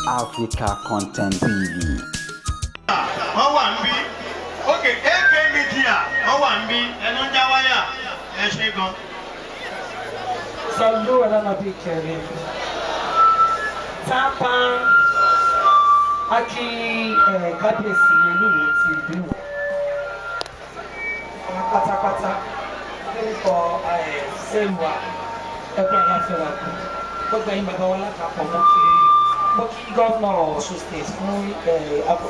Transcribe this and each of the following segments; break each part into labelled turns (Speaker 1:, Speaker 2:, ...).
Speaker 1: Africa Content TV.
Speaker 2: Wọ́n wà ń bí. Ok, AK Media, wọ́n wà ń bí. Ẹnu ń já wáyà, ẹ ṣe gan.
Speaker 3: صلوا على النبي الكريم. TAMPAN, a kí kábíyèsí Olúwo ti ìlú Ìwó pátápátá lórúkọ sẹ́wà ẹkún aláfẹ́ra kù, gbogbo ẹ̀yin bàbá wa lápapọ̀. Mo kí gómìnà Ọ̀ṣun State fún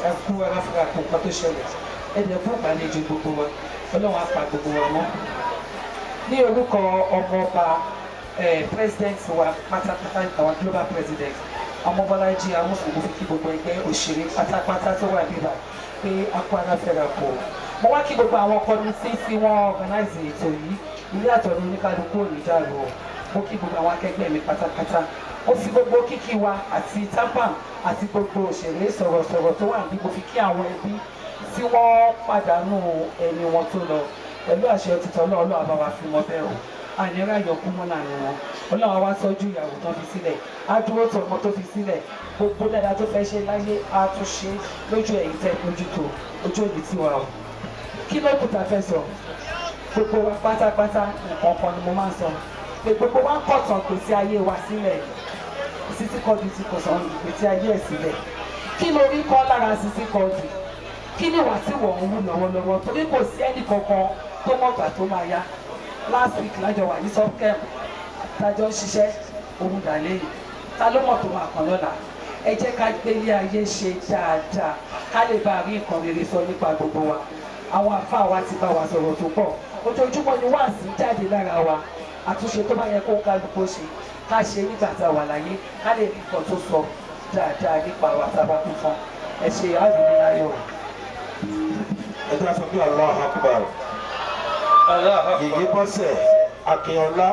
Speaker 3: ẹkú aláfẹ́ra kù nǹkan tó ṣẹlẹ̀. Ẹ̀dẹ̀ fún ìgbàlejò gbogbo wa. Ọlọ́run á pa gbogbo wa mọ́. Ní orúkọ ọmọọba, president wa pátápátá, àwọn global president, Ọmọbọ́lájí Amúsàn, mo fi kí gbogbo ẹgbẹ́ òṣèré pátápátá tó wà níbà pé akó aláfẹ́ra kù. Mo wá kí gbogbo àwọn committee tí wọ́n organize ètò yìí. Ilé àtọ̀nà oníkálukú ò ní dàrú o. Mo kí gbogbo àwọn akẹgbẹ́ mi pátápátá. Ó fi gbogbo kíkí wa àti TAMPAN àti gbogbo òṣèré sọ̀rọ̀sọ̀rọ̀ tó wà níbí, mo fi kí àwọn ẹbí tí wọ́n pàdánù ẹni wọn tó lọ. Pẹ̀lú àṣẹ títọ́ náà, Ọlọ́run bá wa fi wọn bẹ́ẹ̀ o, ànírà yọkú mọ́ láàrin wọn. Ọlọ́run wá tọ́jú ìyàwó tó fi sílẹ̀, á dúró tó ọmọ tó fi sílẹ̀. Gbogbo dáadáa tó fẹ́ ṣe láyé, á tún ṣe lójú ẹ̀yìn tẹ́ mójútó. Ojú òní tiwa o. Kí ló kù tá a fẹ́ sọ? Gbogbo wa pátápátá, nǹkan kan ni mo máa ń sọ pé gbogbo wa ń kọ̀tàn gbèsè ayé wa sílẹ̀. Sisi Quadri ti kò sàn ìgbésí ayé ẹ̀ sílẹ̀. Kí ló rí kọ́ lára Sisi Quadri? Kí ni ìwà tí wọ́n ń wù lọ́wọ́lọ́wọ́? Torí kò sí ẹnì kankan tó mọ̀gbà tó máa yá. Last week lájọ wà ní sọ́kẹ́m, tájọ́ ń ṣiṣẹ́ òun dà lẹ́yìn. Ta ló mọ̀ tó máa kàn lọ́la? Ẹ jẹ́ ká gbélé ayé ṣe dáadáa, ká lè bá a rí nǹkan rere sọ nípa gbogbo wa. Àwọn àfáà wa ti bá wa sọ̀rọ̀ tó pọ̀. Ojoojúmọ́ ni wáàsí jáde lára wa. Àtúnṣe tó bá yẹ kó kálukú ṣe, ká ṣe nígbà tá a wà láyé, ká lè rí nǹkan tó sọ dáadáa nípa wa tá a bá kú tán. Ẹ ṣe àdúgbò láyọ̀.
Speaker 4: Ẹ jẹ́ sọ pé Allahu Akbar. Yèyé Bọ́sẹ̀ Akínọlá,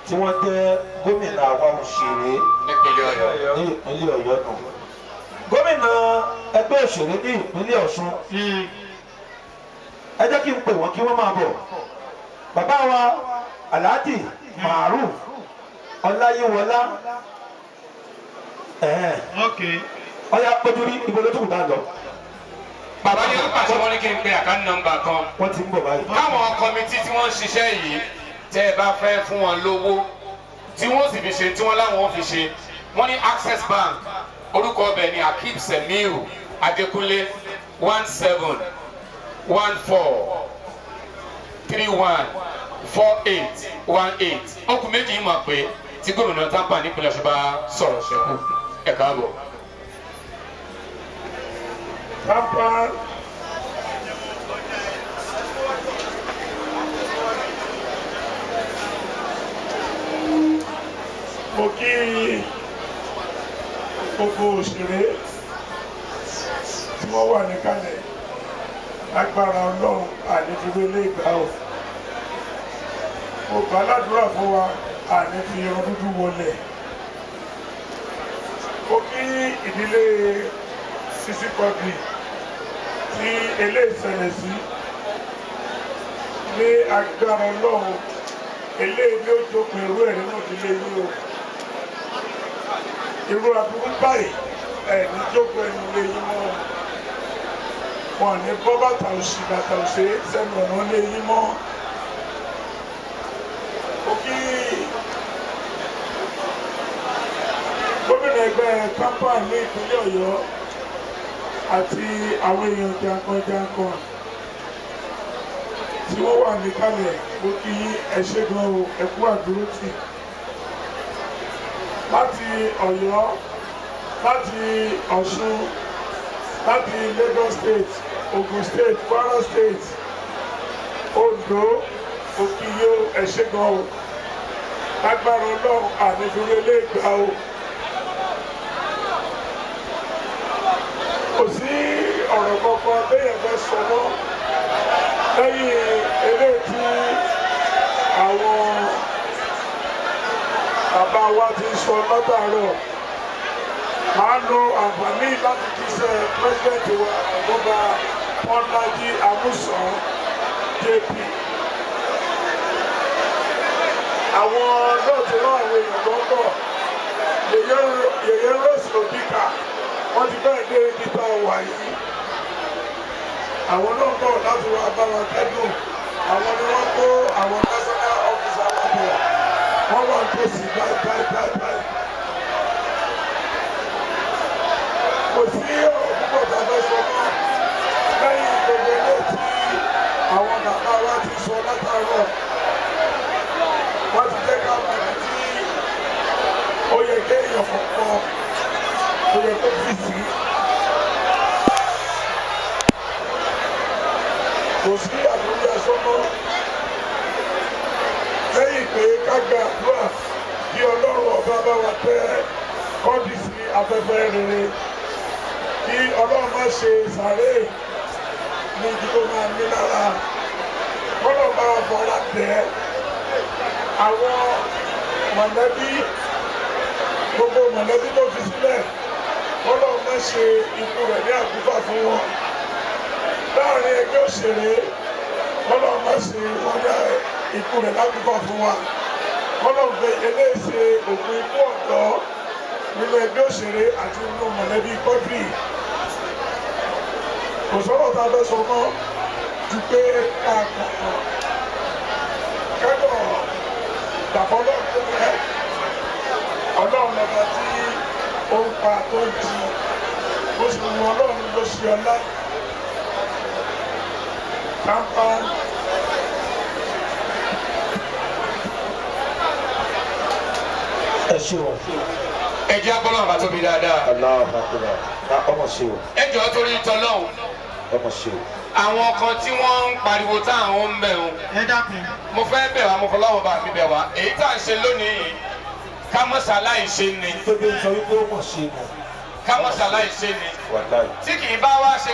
Speaker 4: tí wọ́n jẹ́ gómìnà àwa òṣèré
Speaker 5: nípínlẹ̀ Ọ̀yọ́.
Speaker 4: Ní ìpínlẹ̀ Ọ̀yọ́ nù, gómìnà ẹgbẹ́ òṣèré ní ìpínlẹ̀ Ọ̀ṣun, ẹ jẹ́ kí n pè wọ́n kí wọ́n máa bọ̀. Bàbá wa Alhaji Maruf Ọláyíwọlá ẹ̀hẹ́n. Ọ̀yá pẹ́júrí, ibo ló tún kù tá a lọ?
Speaker 5: Bàbá ní pàṣẹ, wọn ní kí n pe account number kan.
Speaker 4: Wọ́n ti ń bọ̀ báyìí.
Speaker 5: Káwọn committee tí wọ́n ń ṣiṣẹ́ yìí, tẹ́ ẹ bá fẹ́ fún wọn lówó tí wọ́n sì fi ṣe tí wọ́n láwọn fi ṣe, wọ́n ní Access Bank, orúkọ ọbẹ̀ ní Akib Semiu Adekunle, 1714314818. Okùn méjì yìí mọ̀ pé tí gómìnà TAMPAN nípínlẹ̀ Ọ̀ṣun bá sọ̀rọ̀ ṣẹ́kù. Ẹ̀ káàbọ̀.
Speaker 6: TAMPAN, mo kí gbogbo òṣèré tí wọ́n wà níkàlẹ̀. Lágbára Ọlọ́run, ànífiwé lé ìgbà o. Mo gbà ládùúrà fún wa, àní fi irun dúdú wọlé. Mo kí ìdílé Sisi Quadri tí eléyìí ṣẹlẹ̀ sí. Ní agbára Ọlọ́run, eléyìí ni ó jókòó irú ẹ̀ nínú ìdílé yìí o. Irú aburú báyìí ẹ̀ ní jókòó ẹnu ilé yín mọ́. Wọn ní bọ́ bàtà òsì, bàtà òsè sẹ́nu ọ̀nà ilé yín mọ́. Ó kí gómìnà ẹgbẹ́ TAMPAN ní ìpínlẹ̀ Ọ̀yọ́ àti àwọn èèyàn jankan-jankan tí wọ́n wà níkàlẹ̀. Mo kí yín, ẹ ṣé gan o, ẹ kú àdúrótì láti Ọ̀yọ́, láti Ọ̀ṣun, láti Lagos State, Ogun State, Kwara State, Ondo. Mo kí yín o, ẹ ṣé gan o. Lágbára Ọlọ́run, ànífúnlé lè gbà o. Kò sí ọ̀rọ̀ kankan téèyàn fẹ́ sọ mọ́ lẹ́yìn eléyìí tí àwọn bàbá wa ti sọ látàárọ̀. Máa lo àǹfààní láti jíṣẹ́ president wa, Ọ̀túnba Bọ́lájí Amúsàn JP. Àwọn náà ti rán àwọn èèyàn tó ń bọ̀. Yèyé Rose Obika, wọ́n ti bẹ́ẹ̀ dé ibi tá a wà yìí. Àwọn náà bọ̀ láti wá bá wa kẹ́dùn. Àwọn ni wọ́n kó àwọn national officer wa bọ̀. Wọ́n wà nítòsí báyìí báyìí báyìí báyìí. Kò sí ọ̀rọ̀ púpọ̀ tá a fẹ́ sọ mọ́ lẹ́yìn gbogbo ilé tí àwọn bàbá wa ti sọ látàárọ̀. Wọ́n ti jẹ́ ká mọ ibi tí ó yẹ kéèyàn kọ̀ọ̀kan ó yẹ kó fi sí. Kò sí àtúndì ẹ̀sọ́ mọ́ lẹ́yìn pé ká gba àdúrà kí Ọlọ́run ọba bá wa tẹ́ Quadri sí afẹ́fẹ́ rere, kí Ọlọ́run má ṣe sàréè ní ibi tó máa ní lára, kọ́lọ̀ bá wa fara tẹ́ àwọn mọ̀lẹ́bí, gbogbo mọ̀lẹ́bí tó fi sílẹ̀, kọ́lọ̀ má ṣe ikú rẹ̀ ní àkúfà fún wọn láàrin ẹgbẹ́ òṣèré, kọ́lọ̀ má ṣe wọ́n ní ikú rẹ̀ lákúfà fún wa, kọ́lọ̀ fẹ́ eléyìí ṣe òpin ikú ọ̀dọ́ nínú ẹgbẹ́ òṣèré àti nínú mọ̀lẹ́bí Quadri. Kò sọ̀rọ̀ tá a fẹ́ sọ mọ́ ju pé ká kàn kẹ́kọ̀ọ́ gbàgbọ́ náà tó fẹ́ Ọlọ́run lọ́ba tí ó ń pa tó ń jí, bó ṣe wù Ọlọ́run ló ṣe ọlá kápá.
Speaker 4: Ẹ ṣe o.
Speaker 5: Ẹ jẹ́ agbọ́dọ̀ bàbá tóbi dáadáa.
Speaker 4: Allahu Akbar. Ọmọ ṣe o.
Speaker 5: Ẹ jọ̀ọ́, torí tọ́lọ́hún,
Speaker 4: Ọmọ ṣe o.
Speaker 5: àwọn kan tí wọ́n ń pariwo táwọn ń bẹ̀ wọn,
Speaker 2: Ẹ dákun.
Speaker 5: mo fẹ́ bẹ̀ wá, mo fọlọ́wọ́ bá mi bẹ̀ wá. Èyí tá à ń ṣe lónìí yìí, ká mọ́ ṣaláì ṣe ni.
Speaker 4: Tóbi ń sọ wípé ó mọ̀ ṣe nù.
Speaker 5: Ká mọ́ ṣaláì ṣe ni.
Speaker 4: Wàláì.
Speaker 5: Tí kì í bá wá ṣe.